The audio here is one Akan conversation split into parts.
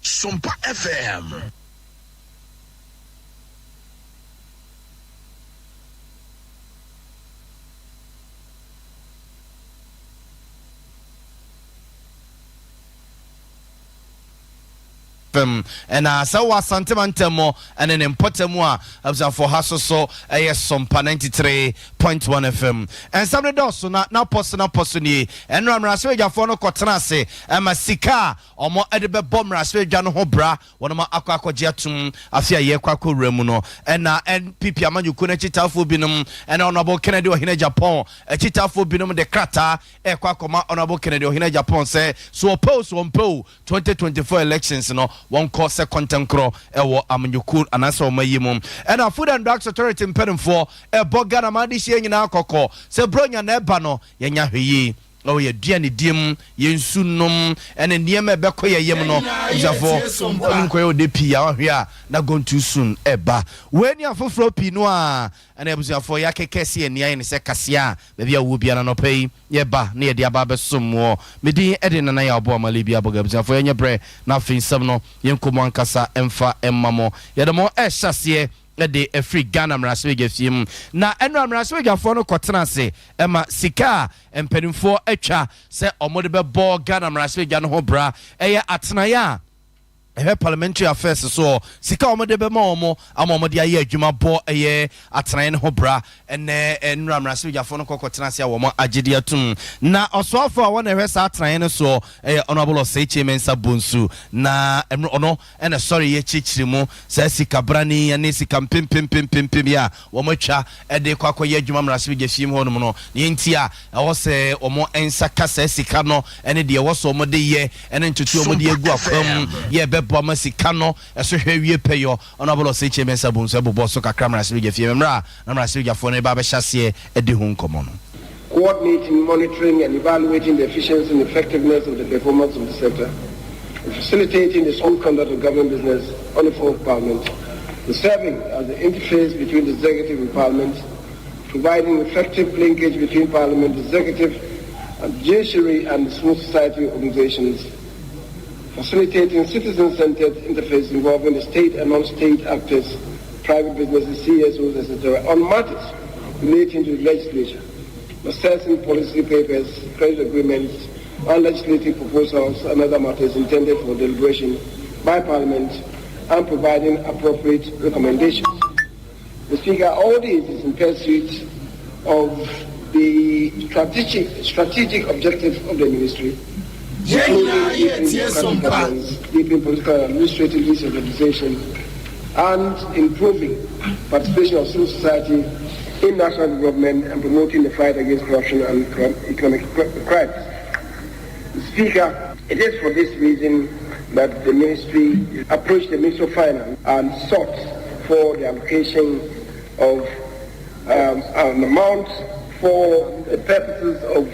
Sompa FM. Fam. Ɛna sɛ wowɔ Asante mantam mu ne ne mpɔtam a, abusuafoɔ ha so so ɛyɛ Sompa 93.1 FM. Nsɛm no dɔɔso na n'apɔ so n'apɔ so nie. Ɛnora mmarahyɛbadwafoɔ no kɔtena ase ma sika a wɔde bɛbɔ mmarahyɛbadwa no ho bra wɔnom akɔ akɔgye atom afe a yɛrekɔ akɔwura mu no. Ɛna NPP amanyɔkuo no akyitaafoɔ binom ɛne Honourable Kennedy Ohene Agyapong akyitaafoɔ binom de krataa ɛrekɔ akɔma Honourable Kennedy Ohene Agyapong sɛ so ɔpɛ o so ɔmpɛ o 2024 elections no wɔnkɔ sɛ kɔntɛnkorɔ ɛwɔ amanyɔkuo anaasɛ ɔma yi mu. Ɛna Food and Drugs Authority mpanimfoɔ ɛbɔ Ghana man adehyeɛ nyinaa kɔkɔ sɛ Buronya na ɛba no yɛnya hwɛ yie ɛwɔ yɛ aduanedie mu, yɛ nsu nom ɛne nneɛma ɛbɛkɔ yɛ yam no. Abusuafoɔ ɔnim kɔyɛ ɔde pii a wahwɛ a na gone too soon ɛba. Wei ne afoforɔ pii no a ɛna abusuafoɔ yɛakeka asi yɛn ani ayɛ no sɛ kaseɛ a baabi a wowɔ biara no anɔpa yi yɛba na yɛde aba abɛsom woɔ. Me din de Nana Yaw Boamah Libya Aboga. Abusuafoɔ yɛnyɛ berɛ na afei nsɛm no yɛnkɔ mu ankasa mfa mma mo. Yɛde mo rehyɛ aseɛ de afiri Ghana mmarahyɛbadwafie mu. Na ɛnora mmarahyɛbadwafoɔ no kɔtena ase ma sika a mpanimfoɔ atwa sɛ wɔde bɛbɔ Ghana mmarahyɛbadwa no ho bra ɛyɛ atenaeɛ a ɛhwɛ Parliamentary Affairs soɔ, sika a wɔde bɛma wɔn ama wɔde ayɛ adwuma bɔ ɛyɛ atenaeɛ no ho bra. Ɛnnɛ nnora mmarahyɛbadwafoɔ no kɔ kɔtena ase a wɔn agye de atum. Na ɔsoafoɔ a wɔn na ɛhwɛ saa atenaeɛ no soɔ ɛyɛ Honourable Osei Kyei Mensah Bonsu. Na ɔno na ɛsɔreeɛ kyerɛkyerɛ mu saa sika brane yi ne sika mpempempempempem yi a wɔatwa de rekɔ akɔyɛ adwuma mmarahyɛbadwafie mu hɔnom no, nea enti a ɛwɔ sɛ wɔn nsa ka saa sika no ne deɛ ɛwɔ sɛ wɔde yɛ ne ntotoeɛ a wɔde agu akwan mu yɛ ɛbɛboa ma sika no so hwɛ awie pɛyɔ. Honourable Osei Kyei Mensah Bonsu bobɔɔ so kakra mmarahyɛbadwafie mu mmerɛ a na mmarahyɛbadwafoɔ no reba abɛhyɛ aseɛ adi ho nkɔmmɔ no. Coordinating, monitoring and evaluating the efficiency and effectiveness of the performance of the sector, and facilitating the smooth conduct of government business on the floor of Parliament, and serving as the interface between the executive and Parliament, providing effective linkage between Parliament, executive, and judiciary and civil society organizations, facilitating citizen-centered interface involving the state and non-state actors, private businesses, CSOs, etc., on matters relating to the legislature, assessing policy papers, credit agreements, and legislative proposals and other matters intended for deliberation by Parliament and providing appropriate recommendations. The Speaker, all this is in pursuit of the strategic, strategic objective of the ministry, including deepening democratic governance, deepening political and administrative decentralization, and improving participation of civil society in national development and promoting the fight against corruption and economic crimes. Speaker, it is for this reason that the ministry approached the Ministry of Finance and sought for the allocation of an amount for the purposes of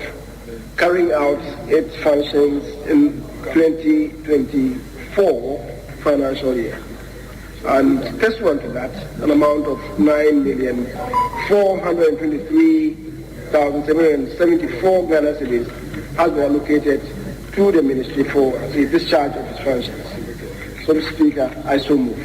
carrying out its functions in 2024 financial year. And pursuant to that, an amount of 9,423,774 Ghana cedis has been allocated to the ministry for the discharge of its functions. So, Mr. Speaker, I so move.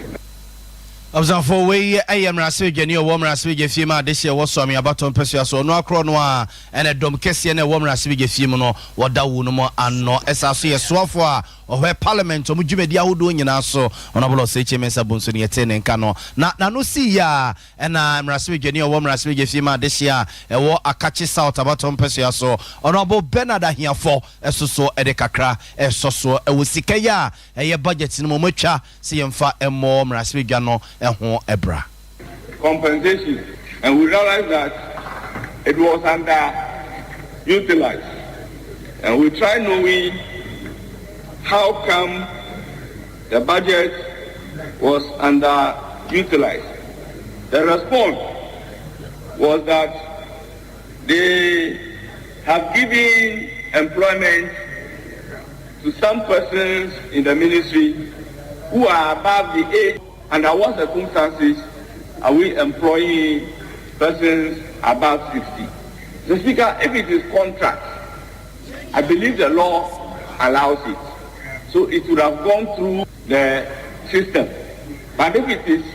Abusuafoɔ, wei yɛ mmarahyɛbadwani a ɔwɔ mmarahyɛbadwafie mu a adehyeɛ wɔ Suame abatoɔ mpɛsoa so. Ɔno akorɔ no ara ɛna dɔm kɛseɛ no a ɛwɔ mmarahyɛbadwafie mu no wɔda wo no mu ano. Ɛsan so yɛ soafoɔ a ɔhwɛ parliament wɔn dwumadi ahodoɔ nyinaa so. Honourable Osei Kyei Mensah Bonsu no yɛtee ne nka no na n'ano sii yie a ɛna mmarahyɛbadwani a ɔwɔ mmarahyɛbadwafie mu a adehyeɛ a ɛwɔ Akatse South abatoɔ mpɛsoa so Honourable Bernard Ahiafor ɛso so de kakra ɛresɔ soɔ ɛwɔ sika yi a ɛyɛ budget no mu wɔatwa sɛ yɛmfa mmɔ mmarahyɛbadwa no ho bra. Compensation and we realized that it was under utilized and we try knowing how come. the budget was underutilized. The response was that they have given employment to some persons in the ministry who are above the age. Under what circumstances are we employing persons above 60? The Speaker, if it is contract, I believe the law allows it. So it would have gone through the system. But if it is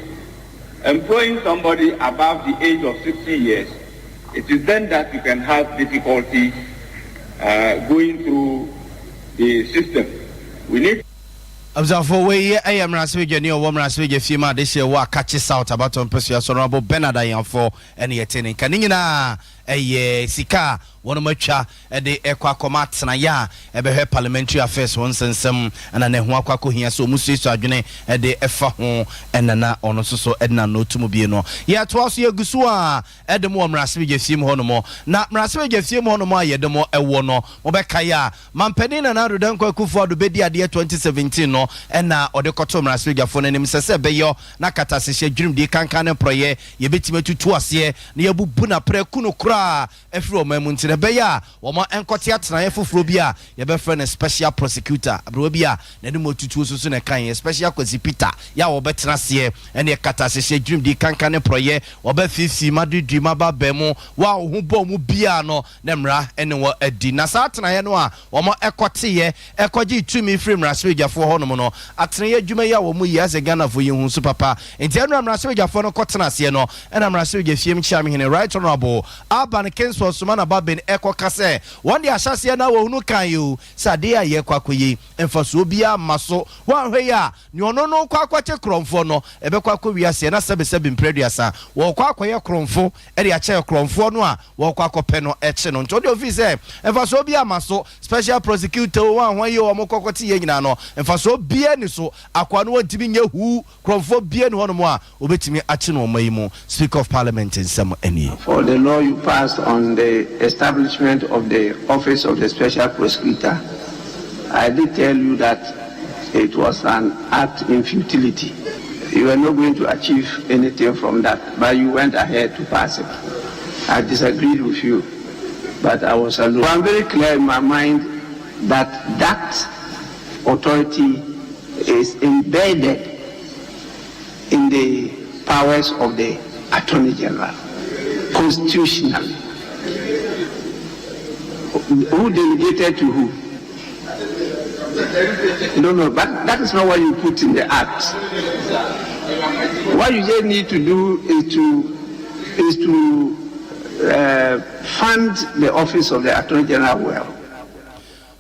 employing somebody above the age of 60 years, it is then that you can have difficulties going through the system. We need Abusuafo, wei yɛ mmarahyɛbadwani a ɔwɔ mmarahyɛbadwa fie mu adehyɛ wɔ Akakye South abatɔ mpɛsua so, Honorable Bernard Ahiafor, ɛne yɛte ne nka. Ne nyinaa ɛyɛ sika a wɔnom atwa ɛde ɛkɔ akɔma atenaeɛ a ɛbɛhwɛ parliamentary affairs wɔn nsɛnsɛm, ɛna ne ho akɔ akɔhia sɛ ɔmu suasua adwene ɛde ɛfa ho, ɛna na ɔno nso so ɛde na n'otu mu bie no. Yɛtoa so, yɛgu so a ɛde mu wɔ mmarahyɛbadwa fie mu hɔnom, na mmarahyɛbadwa fie mu hɔnom a yɛde mo ɛwɔ no, mobɛkae a mampanin Nana Addo Dankwa Akufo Addo bɛdi adeɛ 2017 no, ɛna ɔde kɔtɔ mmarahyɛbadwafoɔ no anim sɛ ɛbɛyɛ na katasehyɛ dwurimdie kankan ne mporɔyɛ yɛbɛtumi atutu aseɛ na yɛbubu na prɛku no koraa ɛfiri ɔman mu. Nti na ɛbɛyɛ a wɔn nkɔte atenaeɛ foforɔ bi a yɛbɛfrɛ no special prosecutor, aberewa bi a n'anim otutuo so na ɛka yɛ Special Kwasi Peter yɛ a wɔbɛtena aseɛ ɛne katasehyɛ dwurimdie kankan ne mporɔyɛ wɔbɛfifi madudui maba bɛn mu wɔ a wɔn ho bɔ mu biara no ne mmara ɛne wɔ adi. Na saa atenaeɛ no a wɔn ɛkɔteɛ ɛkɔgye tumi firi mmarahyɛbadwafoɔ hɔnom no, atenaeɛ adwuma yi a wɔn yi asɛ Ghanafoɔ yi hu so papa. Nti ɛno mmarahyɛbadwafoɔ no kɔtena aseɛ no, ɛna mmarahyɛbadwa fie mu kyeamehene, Right Honourable Alban Kingsford Sumana Bagbin, ɛkɔka sɛ wɔn de ahyɛseɛ na wɔhunu kan yi o sɛ adeɛ a yɛkɔ akɔ yi mfasoɔ biara ma so wɔahwɛ yi a nea ɔno no kɔ akɔkye korɔmfoɔ no ɛbɛkɔ akɔ wiaseɛ na sɛbesɛbe mprɛduasa wɔkɔ akɔyɛ korɔmfo ɛde akyɛ korɔmfoɔ no a wɔkɔ akɔpɛ no ɛkye no. Nti ɔde ofi sɛ mfasoɔ bi ama so special prosecutor wɔn a wɔn yi wɔn kɔkɔ te yɛ nyinaa no, mfasoɔ biara ni so. Akoa no wɔntumi nyɛ huu korɔmfoɔ biara ni hɔnom a obetumi akye no ɔmo yi mu. Speaker of Parliament nsɛm ɛnie. For the law you passed on the establishment of the Office of the Special Prosecutor, I did tell you that it was an act in futility. You were not going to achieve anything from that, but you went ahead to pass it. I disagreed with you, but I was alone. I'm very clear in my mind that that authority is embedded in the powers of the Attorney General, constitutionally. Who delegated to who? No, but that is not what you put in the act. What you just need to do is to fund the office of the Attorney General well.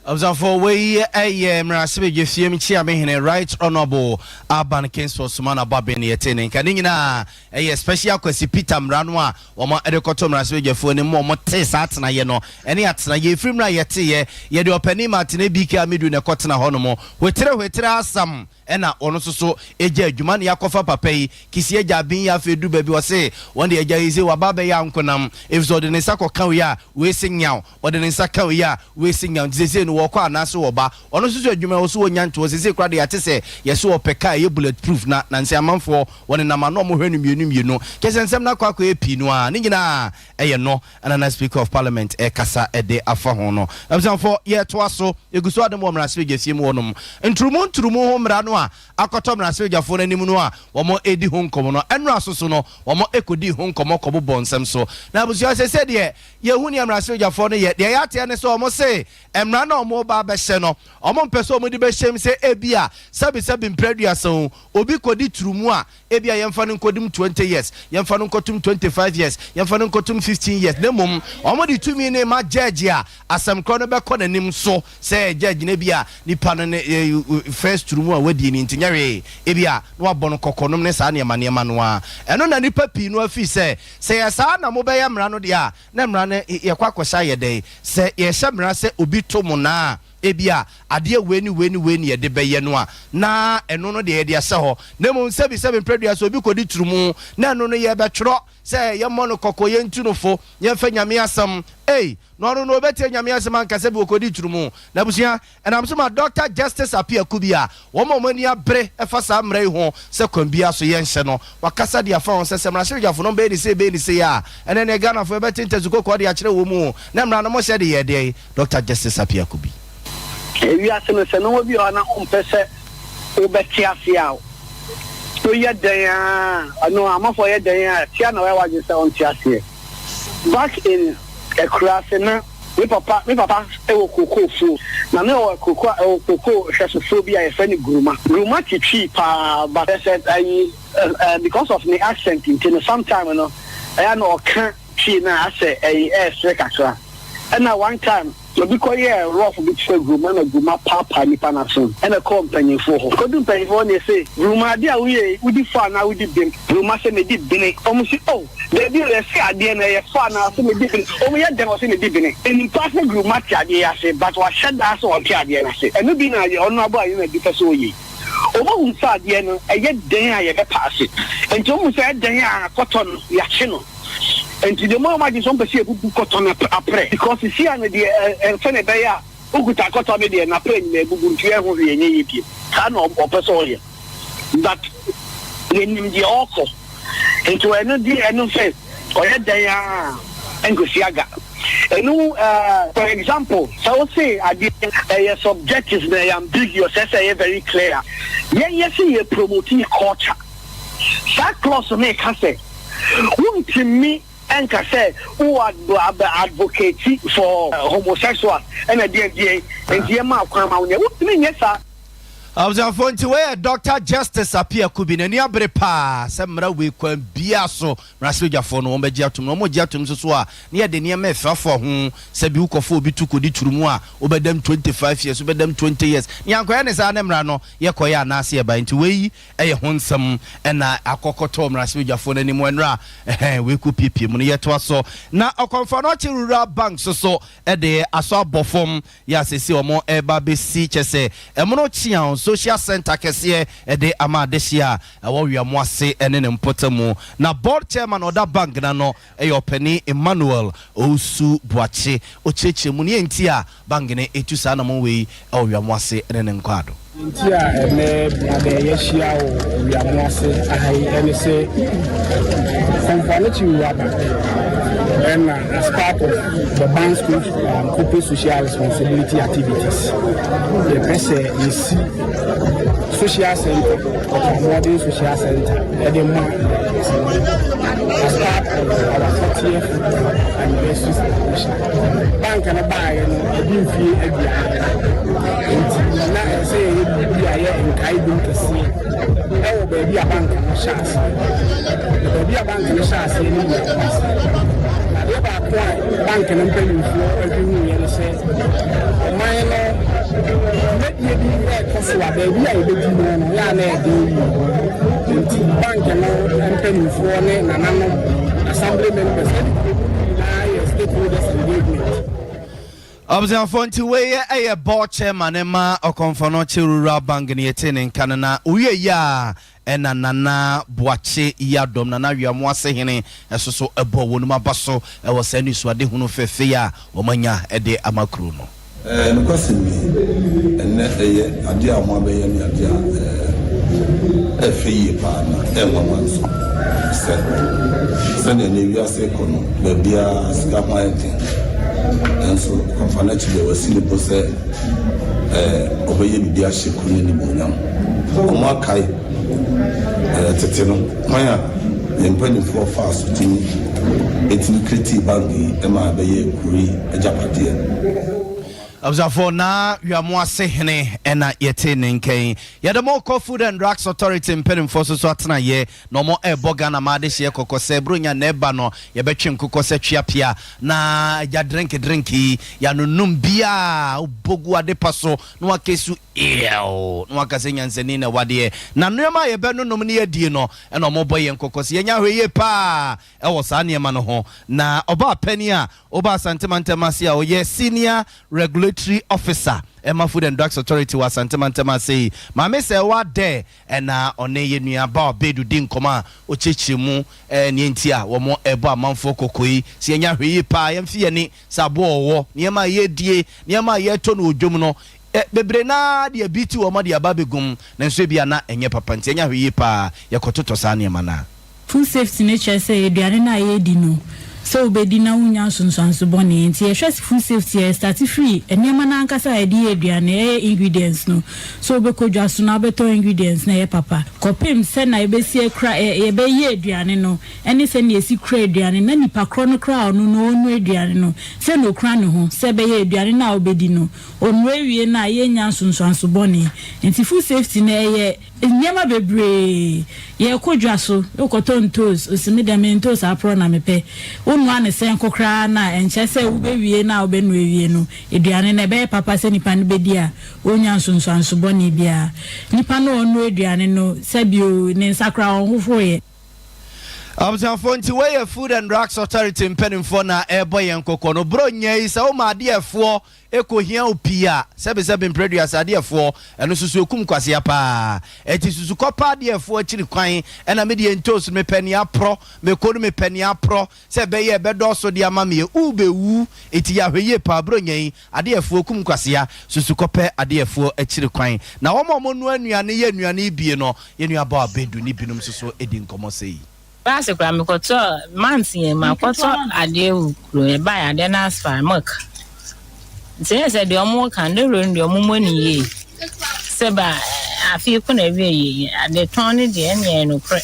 Abusuafo, wei ɛyɛ mmarahyɛbadwa fie mu kyeamehene, Right Honourable Alban Kingsford Sumana Bagbin, ne yɛte ne nka. Ne nyinaa ɛyɛ Special Kwasi Peter mmara no a wɔn ɛde kɔtɔ mmarahyɛbadwafoɔ no mu a wɔn te saa atenaeɛ no ɛne atenaeɛ efiri mmerɛ a yɛteeɛ yɛde ɔpanin Martin A.B.K Amidu na ɛkɔtena hɔ nom hwetere hwetere asam, ɛna ɔno nso so egya adwuma ne yakɔfa papa yi Kissi Agyebeng yi. Afei du baabi ɔse wɔn de agya yi sɛ waba bɛyɛ ankonam, efisɛ ɔde ne nsa kɔka wei a wei si nyaw, ɔde ne nsa ka wei a wei si nyaw. Nti sese no wɔkɔ anaasɛ wɔba, ɔno nso so adwuma wɔ so wɔnya ntoɔ. Sese kora de yɛate sɛ yɛsɛ wɔpɛ kaa ɛyɛ bullet proof na nansi amanfoɔ wɔne nam ano ɔmo hwɛ no mmienu mmienu kyɛ sɛ nsɛm no akɔ akɔyɛ pii no a ne nyinaa ɛyɛ no, ɛna na Speaker of Parliament ɛkasa ɛde afa ho no. Abusuafoɔ, yɛtoa so, egu so adom wɔ mmarahyɛbadwa fie mu hɔnom. Nturumu nturumu ho mmara no a akɔtɔ mmarahyɛbadwafoɔ no anim no a wɔn edi ho nkɔmɔ no, ɛnura soso no wɔn ekodi ho nkɔmɔ kɔbobɔ nsɛm so. Na abusua, sɛ sɛ deɛ yɛhu ne mmarahyɛbadwafoɔ no yɛ deɛ yɛateɛ ne sɛ wɔn se mmara no a wɔn ba abɛhyɛ no, wɔn mpɛ sɛ wɔn de bɛhyɛ mu sɛ ebi a sɛbisɛbi mprɛduasa o obi kɔdi turumu a ebi a yɛmfa no nkɔdim 20 years, yɛmfa no nkɔtum 25 years, yɛmfa no nkɔtum 15 years, na mmom wɔn de tumi ne ma judge a asɛm korɔ no bɛkɔ n'anim so sɛ judge no bi a nipa no ne first turumu a wadie ne nti nyɛ ebi a na wabɔ no kɔkɔ nom ne saa nneɛma nneɛma no a ɛno na nipa pii no afi sɛ yɛ saa na mobɛyɛ mmara no deɛ a na mmara no yɛkɔ akɔhyɛ ayɛ dɛn sɛ yɛhyɛ mmara sɛ obi to mo naa. Ebia adeɛ wei ne wei ne wei ne yɛde bɛyɛ no a, na ɛno no deɛ yɛde ahyɛ hɔ. Na mmom sɛbi sɛbi mprɛdua sɛ obi kɔdi turumu na ɛno no yɛbɛtwerɛ sɛ yɛmmɔ no kɔkɔ, yɛntu no fo, yɛmfa Nyame asɛm. Ei! Na ɔno no ɔbɛtie Nyame asɛm anka sɛ bi ɔkɔdi turumu. Na abusua, ɛnam so ma Dɔkta Justice Appiah Kubi a wɔn a wɔn ani abere fa saa mmara yi ho sɛ kwan biara so yɛnhyɛ no, wakasa de afa ho sɛ sɛ mmarahyɛbadwafo no bɛyɛ ne sei bɛyɛ ne sei a, ɛnɛ neɛ Ghanafoɔ yɛbɛte ntasu kɔkɔɔ de akyerɛ wɔn o, na mmara no mohyɛ de yɛ deɛn? Dɔkta Justice Appiah Kubi. Wiase no, sɛ nneɛma bi wɔ hɔ na wompɛ sɛ wobɛte ase a, woyɛ dɛn ara, ɛno amanfoɔ yɛ dɛn ara, tia na wɔyɛ w'adwene sɛ wonte aseɛ. Back in akuraase na me papa me papa wɔ kookoo fuo na na ɔwɔ kookoo a ɔwɔ kookoo hwɛsofoɔ bi a yɛfrɛ no Guruma. Guruma te Twi paa but sɛ ayi eh, because of ne accent nti no sometime no ɛyɛ a na ɔka Twi no a asɛ ɛyi ɛɛsere kakra. Ɛna one time Obi kɔyɛɛ rough bi te sɛ Gruma na Gruma paapaa nipa no aso ɛna ɛkɔɔ mpanyinfoɔ hɔ. Ɛkɔduu mpanyinfoɔ hɔ na yɛse, Gruma adeɛ a woyɛ yi wodi fɔ anaa wodi bem? Gruma se medi bene. Wɔn se oh dabi o yɛse adeɛ no ɛyɛ fɔ anaa ɔse medi bene. Wɔn yɛ dɛn ɔse medi bene. Menim paa sɛ Gruma te adeɛ yi ase but wahyɛ daa sɛ ɔnte adeɛ no ase. Ɛno bi na ɔno abɔ ayɛ na bi pɛ sɛ ɔyɛ yi. Wɔn ahu sɛ adeɛ no ɛyɛ dɛn a yɛbɛpaase nti wɔn hu sɛ ɛdɛn a kɔtɔ no yɛakye no. Nti the more ɔmo agye sɛ ɔmo pɛ sɛ yɛbubu kɔtɔ no aprɛ because sisi a no deɛ sɛnea ɛbɛyɛ a wokuta kɔtɔ no deɛ n'aprɛ nyinaa ebubu nti ɛho hwee nyɛ yie bio saa na ɔpɛ sɛ ɔyɛ but yɛnim deɛ ɔkɔ nti ɛno deɛ ɛno sɛ ɔyɛ dɛn a nkosi aga ɛno ɛɛ for example sɛ wose adeɛ ɛyɛ subjective na ɛyɛ ambiguous ɛsɛ ɛyɛ very clear yɛn yɛ sɛ yɛ promote culture. Saa clause no reka sɛ wontumi nka sɛ wo advocate for homosexuals ɛna deɛn deɛn nti yɛma kwan ma wo nyɛ. Wontumi nyɛ saa. Abusuafoɔ nti wei yɛ Doctor Justice Appiah Kubi n'ani abere paa sɛ mmara wei kwan biara so mmarahyɛbadwafoɔ no wɔbɛgye atom na wɔgye atom nso so a na yɛde nneɛma ɛfrafra ho sɛ bi wokɔfa obi to kɔdi turu mu a wobɛdam 25 years wobɛdam 20 years ne yɛankɔyɛ ne saa ne mmara no yɛkɔyɛ anaase yɛbae nti wei Ɛyɛ ho nsɛm na akɔkɔtɔ mmarahyɛbadwafoɔ no anim ɛnora ɛhɛn wei kɔ piepie mu no yɛtoa so na Ɔkɔmfoanɔkye Rural Bank so so de asɔ abɔ fam yɛ a seesei wɔn reba abɛsi kyɛ sɛ ɛmono Kyeaw Social Centre kɛseɛ de ama adehyeɛ a ɛwɔ Wiamoase ne ne mpɔtamu na Board Chairman a ɔda bank no ano yɛ Ɔpanin Emmanuel Owusu Boakye ɔkyerɛkyerɛ mu nea nti a Bank no etu saa anamɔn wei wɔ Wiamoase ne ne nkwaado. Deɛ nti a ɛnnɛ Benada yɛahyia wɔ Wiamoase aha yi ɛne sɛ Komfo-Anokye Rural Bank ɛna as part of the bank's corporate social responsibility activities yɛpɛ sɛ yɛsi social center ɔtɔmmɔden social center ɛde ma as part of our 40th anniversary celebration. Bank no baeɛ no ɛdi mfie 40, nti na ɛsɛ sɛ yɛyɛ biribi a ɛyɛ nkae dum kɛseɛ ɛwɔ baabi a bank no hyɛ aseɛ. Na baabi a bank no hyɛ aseɛ no yɛ ase. Na adeɛ baako a bank no mpanimfoɔ adwene ne sɛ ɔman no dwumadie bi ɛrekɔ so a baabi a yɛbɛdi no no yɛ a na ɛden yie. Nti bank no mpanimfoɔ ne nananom assembly members ɛne kurom nyinaa yɛ stakeholders engagement. Abusuafoɔ nti wei yɛ ɛyɛ board chairman ma Ɔkɔmfɔnɔkye Rural Bank no yɛtee ne nka no na owie yi a ɛna Nana Boakye Yiadom Nana Awiamoase hene ɛso so ɛbɔ wɔn aba so ɛwɔ saa anisoadehunu fɛfɛ yi a wɔn anya ɛde ama kuro no. Nokwasɛm ni, ɛnnɛ ɛyɛ ade a wɔabɛyɛ ne ade a ɛyɛ fɛ yie paa na ɛyɛ nwanwa nso sɛ sɛnea nnɛ wiase rekɔ no, baabiara sika ho ayɛ den. Nanso Kɔmfo Anokye deɛ wasi ne bo sɛ ɔbɛyɛ biribi ahyɛ kuro no animuonyam. Wɔakae tete no kwan a yɛn mpanimfoɔ faa so tumi tumi kretii bank yi ma ɛbɛyɛɛ kuro yi agyapadeɛ. Abusuafoɔ, na Wiamoase hene na yɛte ne nka yi. Yɛde mo rekɔ Food and Drugs Authority mpanimfoɔ so so atenaeɛ na wɔn rebɔ Ghana ma adehyeɛ kɔkɔ sɛ Buronya na ɛba no yɛbɛtwe nkokɔ sɛ tweapea na agya drink drink yi yɛanonom biaa wobɔ gu adepa so na waka su eew na waka sɛ nyansani na ɛwadeɛ na nnoɔma a yɛbɛnonom ne yɛadie no ɛna wɔn rebɔ yɛn kɔkɔ sɛ yɛnyɛ ahwɛyie paa wɔ saa nneɛma no ho. Na ɔbaa panin a ɔba Asante mantam ase a ɔyɛ Senior Regulatory. Regulatory Officer ɛma Food and Drugs Authority wɔ Asante mantam ase yi, Maame Serwaa Dare ɛna ɔne yɛn nua Bawa Bedu di nkɔmmɔ a ɔkyerɛkyerɛ mu nea nti a wɔrebɔ amanfoɔ kɔkɔ yi sɛ yɛnyɛ ahwɛyie paa, yɛmfe yɛn ani sɛ aboa ɔwɔ, nneɛma a yɛredie, nneɛma a yɛretɔ no wɔ dwam no, bebree no ara de abi ti wɔn de aba abɛgu mu, nanso ebia na ɛnyɛ papa nti yɛnyɛ ahwɛyie paa yɛkɔtotɔ saa nneɛma no a. Food safety no kyerɛ sɛ aduane no a yɛredi no, sɛ wobɛdi na wonnya nsunsuanso bɔne. Nti yɛhwɛ food safety a, yɛstarte firi nneɛma no ankasa a yɛde yɛ aduane, ɛyɛ ingredients no. Sɛ wobɛkɔ dwa so na wobɛtɔ ingredients na ɛyɛ papa, kɔpem sɛnea yɛbɛsi akura, yɛbɛyɛ aduane no, ɛne sɛnea yɛsi kura aduane no, na nipa korɔ no koraa a ɔno no ɔrenoa aduane no, sɛnea ɔkura ne ho sɛ ɛbɛyɛ aduane no a wobɛdi no, ɔnoa wie no a yɛnnya nsunsuanso bɔne. Nti food safety no ɛyɛ. Nneɛma bebree. Yɛkɔ dwa so, wokɔtɔ ntoos, ose me deɛ me ntoos aporɔ na mepɛ. Wonoa no sɛn ko koraa no a, ɛnkyerɛ sɛ wobɛwie no a wobɛnoa awie no, aduane no ɛbɛyɛ papa sɛ nipa no bɛdi a ɔnnya nsunsuanso bɔne biara. Nipa no a ɔnoa aduane no, sɛbi o, ne nsa koraa ɔnhohoroeɛ. Abusuafoɔ nti wei yɛ Food and Drugs Authority mpanimfoɔ na ɛrebɔ yɛn kɔkɔ no. Buronya yi sɛ woma adeɛfoɔ Ɛkɔhia wo pii a, sɛbesɛbe mprɛduasa adeɛfoɔ, ɛno nso so ɛkum kwasea paa. Ɛnti susu kɔpa adeɛfoɔ akyiri kwan, ɛna me deɛ ntoosi no mepɛ nea aporɔ, mako no mepɛ nea aporɔ, sɛ ɛbɛyɛ a ɛbɛdɔɔso de ama me ɛ, wobɛwu. Ɛnti yɛ ahwɛyie paa, Buronya yi, adeɛfoɔ kum kwasea, susu kɔpɛ adeɛfoɔ akyiri kwan. Na wɔn a wɔnoa nnuane yɛ nnuane yi bie no, yɛn nuabaa Abedu ne binom nso so di nkɔmmɔ sei. Last koraa mekɔtɔ month yɛn makɔtɔ adeɛ wɔ kuro ɛbaeɛ adeɛ no aspa milk nti ɛyɛ sɛ deɛ ɔmo ka no dawuro no deɛ ɔmo mmɔ ne yie sɛ ba afei ko na awie yie ade tɔn no deɛ ɛnyɛ ɛyɛ nokorɛ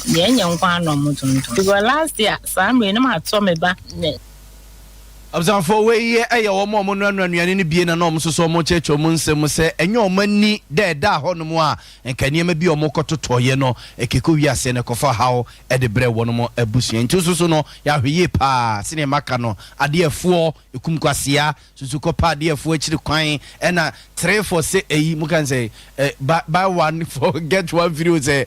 deɛ ɛnyɛ nko ara na ɔmo tontɔn because last year saa mmerɛ no matɔ me ba ne. Abusuafoɔ, wei yɛ wɔn a wɔnoanoa nnuane no bie na na wɔn nso so wɔkyerɛkyerɛ wɔn nsɛm mu sɛ ɛnyɛ wɔn ani da ɛdaa hɔnom a nka nneɛma bi a wɔkɔtotɔeɛ no ɛkɛkɔ wiase no ɛkɔfa haw de brɛ wɔn abusua. Nti nso so no yɛahwɛ yie paa sɛdeɛ maka no adeɛfoɔ ɛkum kwasea susu kɔpa adeɛfoɔ akyiri kwan ɛna 3 for sɛ ɛyi mo kan sɛ buy one for get one free o sɛ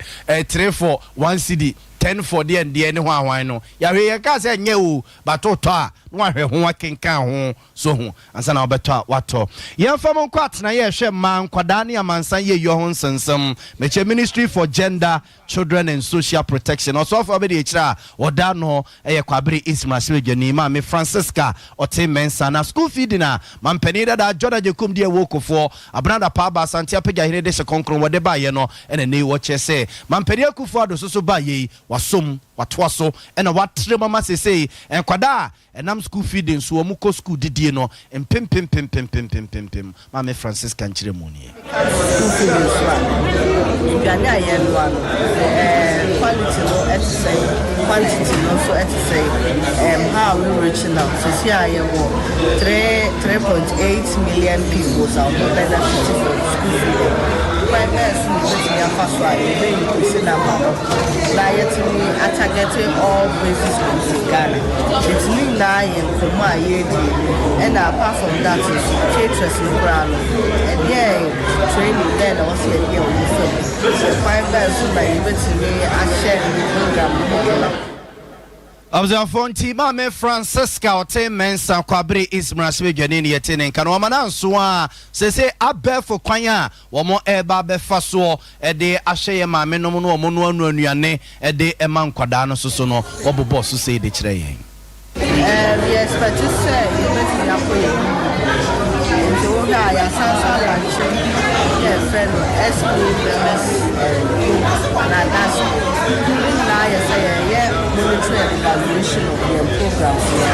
3 for 1 cedi 10 for deɛ ndeɛ ne hwan hwan no yɛahwɛ yɛn kaa sɛ ɛnyɛ o But wotɔ a na wahwɛ ho akenkan ho so ho ansa na wobɛtɔ a watɔ. Yɛmfa mo nkɔ atenaeɛ a ɛhwɛ mmaa, nkwadaa ne amansan yieyɔ ho nsɛnsɛm. Mekyɛ Ministry for Gender, Children and Social Protection ɔsoafoɔ abɛdi akyire a wɔda ano yɛ Kwabere East mmarahyɛbadwani Maame Francisca Ote Mensah. Na school feeding a mampanin dada John Agyekum de ɛwɔ Okofoɔ, Abena Dapaah Aba Asante Apagyahene de hyɛ kronkron wɔde baeɛ no na nnɛ yi wɔkyerɛ sɛ Mampanin Akufo Addo nso so baeɛ yi Wasom, watoa so, ɛna watrɛ mu ama seesei nkwadaa a ɛnam school feeding so wɔn kɔ school didie no mpempempempempempempem. Maame Francisca nkyerɛmu nie. School feeding so a, aduane a yɛnoa no, eh, quality no ɛte sɛn, quantity no nso ɛte sɛn, um, how are we reaching out? Seesei a yɛwɔ 3, 3.8 million people a wɔn benefit from school feeding. Kwan bɛn so na yɛbɛtumi afa so a yɛbɛ increase number no? Na yɛtumi atargete all basic schools in Ghana. Nti ne nyinaa yɛ nkɔmmɔ a yɛredi. Ɛna apart from that nso, caterers no koraa no, ɛdeɛn training bɛn na ɛwɔ sɛ yɛde yɛ wɔn fam? Kwan bɛn so na yɛbɛtumi ahyɛ program no mu kena? Abusuafoɔ nti Maame Francisca ɔte Mensah Kwabere East mmarahyɛbadwani ne yɛte ne nka no wama no anso a seesei abɛɛfo kwan a wɔn reba abɛfa soɔ de ahwɛ yɛn maame nom na wɔn noanoa nnuane de ma nkwadaa no soso no wɔbobɔ so sei de kyerɛ yɛn. Erm yɛ expect sɛ yɛbɛtumi akɔ yɛn anim nti wohwɛ a yɛasan so alankye yɛ yɛfrɛ no SO members program anaa dashboard. Ne nyinaa yɛ sɛ yɛyɛ monitoring and evaluation of yɛn programs no.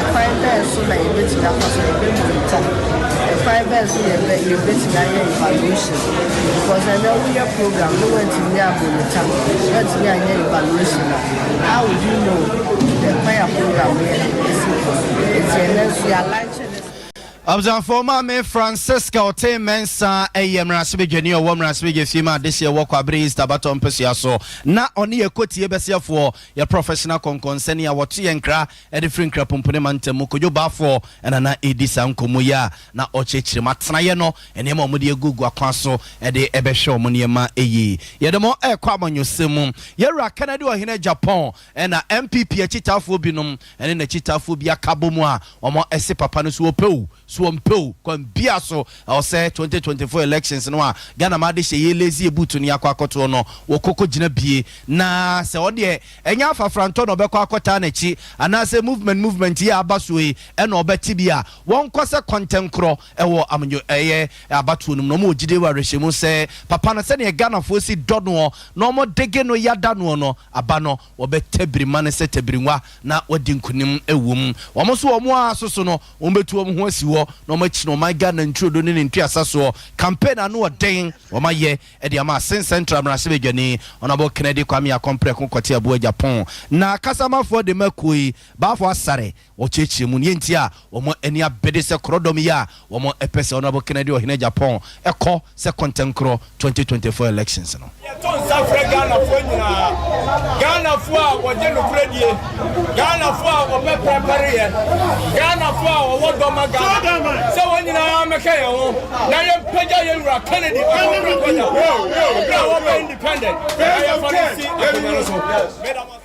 Ɛkwan bɛn so na yɛbɛtumi afa so yɛbɛ monitor? Ɛkwan bɛn so na yɛbɛ yɛbɛtumi ayɛ evaluation? Because ɛnɛ woyɛ program na woantumi a monitor, woantumi anyɛ evaluation a, how would you know the kwan a program no yɛ ɛsi kɔ? Nti ɛnɛ nso yɛ alankye this. Abusuafoɔ Maame Francisca Oteng Mensah yɛ mmarahyɛbadwani a ɔwɔ mmarahyɛbadwafie ma adehyeɛ wɔ Kwabere East abatoɔ mpesua so na ɔne yɛ Kotie Bɛseɛfoɔ yɛ professional kɔnkɔnsani a wɔto yɛn nkra de firi Nkrapompone mantam mu Kojo Baafoɔ na na ɛredi saa nkɔmmɔ yi a na ɔkyerɛkyerɛ mu atenaeɛ no nneɛma a wɔde agugu akwan so de bɛhwɛ wɔn nneɛma yie. Yɛde mo rekɔ amanyɔsɛm mu. Yɛwura Kennedy Ɔhene Agyapong na NPP akyitaafoɔ binom ne n'akyitaafoɔ bi aka abɔ mu a wɔse papa no so ɔpɛ o. so wɔmpɛ o, kwan biara so ɛwɔ sɛ 2024 elections no a Ghana ma adehyɛ yɛ lazy ebutu no yɛakɔ akɔtoɔ no wɔkɔkɔ gyina bie. Na sɛ ɔdeɛ ɛnyɛ afafrantɔ na ɔbɛkɔ akɔtaa n'akyi anaasɛ movement movement yi a aba soɔ yi ɛna ɔbɛte bi a, wɔnkɔ sɛ kɔntɛnkorɔ ɛwɔ amanyɔ ɛyɛ abatoɔ no mu. Na wɔn wɔ gyidie wɔ awerɛhyɛmu sɛ papa no sɛdeɛ Ghanafoɔ si dɔ noɔ na wɔn dege no yada noɔ no, aba no wɔbɛtabiri ma no sɛ tabirinwa na wɔadi nkunim wɔ mu. Wɔn nso wɔn ara so so no wɔbɛtu wɔn ho asi hɔ na wɔakyini ɔman Ghana ntwirodo ne ne ntuasa soɔ. Campaign ano ɔden wɔn ayɛ de ama Asin Central mmarahyɛbadwani Honourable Kennedy Kwame Akompreko Kɔte Abuah Agyapong na kasamafoɔ de ma kuo yi Bafo Asare. Wɔkyerɛkyerɛ mu nea enti a wɔn ani abere sɛ korɔdɔm yi a wɔpɛ sɛ Honourable Kennedy Ohene Agyapong kɔ sɛ kɔntɛnkorɔ 2024 elections no. Yɛto nsa frɛ Ghanafoɔ nyinaa, Ghanafoɔ a wɔgye nokorɛ die, Ghanafoɔ a wɔpɛ pɛrepɛreyɛ, Ghanafoɔ a wɔwɔ dɔ ma Ghana sɛ wɔn nyinaa mmɛka yɛn ho na yɛmpagya yɛn wura Kennedy Akompreko Agyapong berɛ a wɔbɛ independent na yɛmfa no nsi akonnwa no so. Meda mo ase.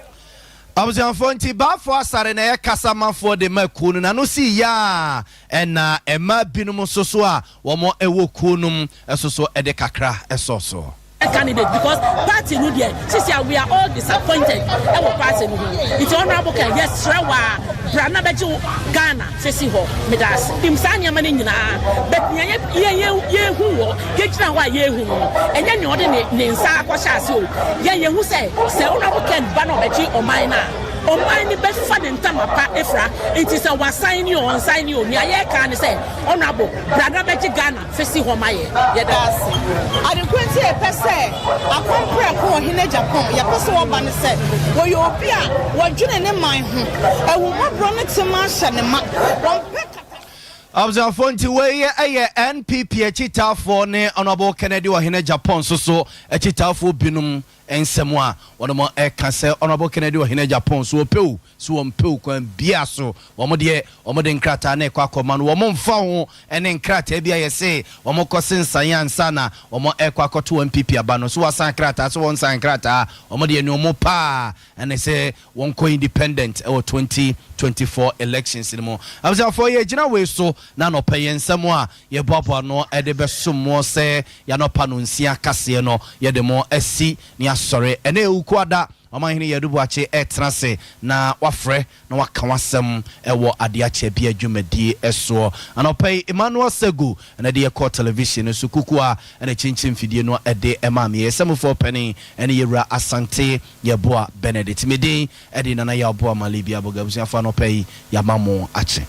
Abusuafoɔ nti Bafo Asare na ɛyɛ kasamafoɔ de ma kuo no, n'ano sii yaa ɛna mmaa binom nso so a wɔn wɔ kuo no mu nso so de kakra sɔɔ soɔ. Candidate because party no deɛ sisi a we are all disappointed ɛwɔ party no ho nti honourable Ken yɛsrɛ wo a bra na bɛgye wo Ghana fesi hɔ meda ase nim saa nneɛma no nyinaa but nea yɛ yɛ yɛhu wɔ Yɛgyina hɔ a yɛrehu no no, ɛnyɛ nea ɔde ne ne nsa akɔhyɛ ase o. Yɛn yɛhu sɛ, sɛ Honourable Ken ba na ɔbɛgye ɔman no a, ɔman no bɛfa ne ntama pa afira. Nti sɛ wasan ni o, ɔnsan ni o, nea yɛreka ara ne sɛ, Honourable, bra na bɛgye Ghana fa si hɔ ma yɛn. Yɛda wo ase. Ade koro nti a yɛpɛ sɛ Akompreko Ɔhene Agyapong yɛpɛ sɛ ɔba ne sɛ, ɔyɛ obi a ɔdwene ne man ho, ahummɔborɔ ne tema ahyɛ ne ma, ɔmpɛ kata. Abusuafoɔ nti wei yɛ NPP akyitaafoɔ ne Honourable Kennedy Ɔhene Agyapong nso so akyitaafoɔ binom nsɛm a wɔnom ɛka sɛ Honourable Kennedy Ɔhene Agyapong so ɔpɛ o so ɔmpɛ o kwan biara so wɔn deɛ wɔn de nkrataa no ɛkɔ akɔma no wɔn mfa ho ne nkrataa bi a yɛse wɔn kɔ sensan ansa na wɔn ɛkɔ akɔto NPP aba no so wɔasan krataa so wɔnsan krataa wɔn deɛ nea wɔn pɛ a ɛne sɛ Wɔnkɔ independent wɔ 2024 elections no mu. Abusuafoɔ yɛgyina wei so na anɔpa yi nsɛm a yɛboaboa ano de bɛsom mo sɛ yɛanɔpa nonsia kaseɛ no yɛde mo asi ne asɔre. Ɛnɛ yɛ Wukuada, Ɔmanhene Yadu Boakye retena ase na wafrɛ na waka w'asɛm wɔ adeɛ akyɛ bia dwumadie soɔ. Anɔpa yi Emmanuel Segu na ɛde yɛkɔɔ television no so, Kukua na ɛkyinkyim mfidie no de maa me. Yɛn sɛmufoɔ panin ne Yɛwura Asante Yeboah Benedict. Me din de Nana Yaw Boamah Libia Boga. Abusuafoɔ anɔpa yi yɛama mo akye.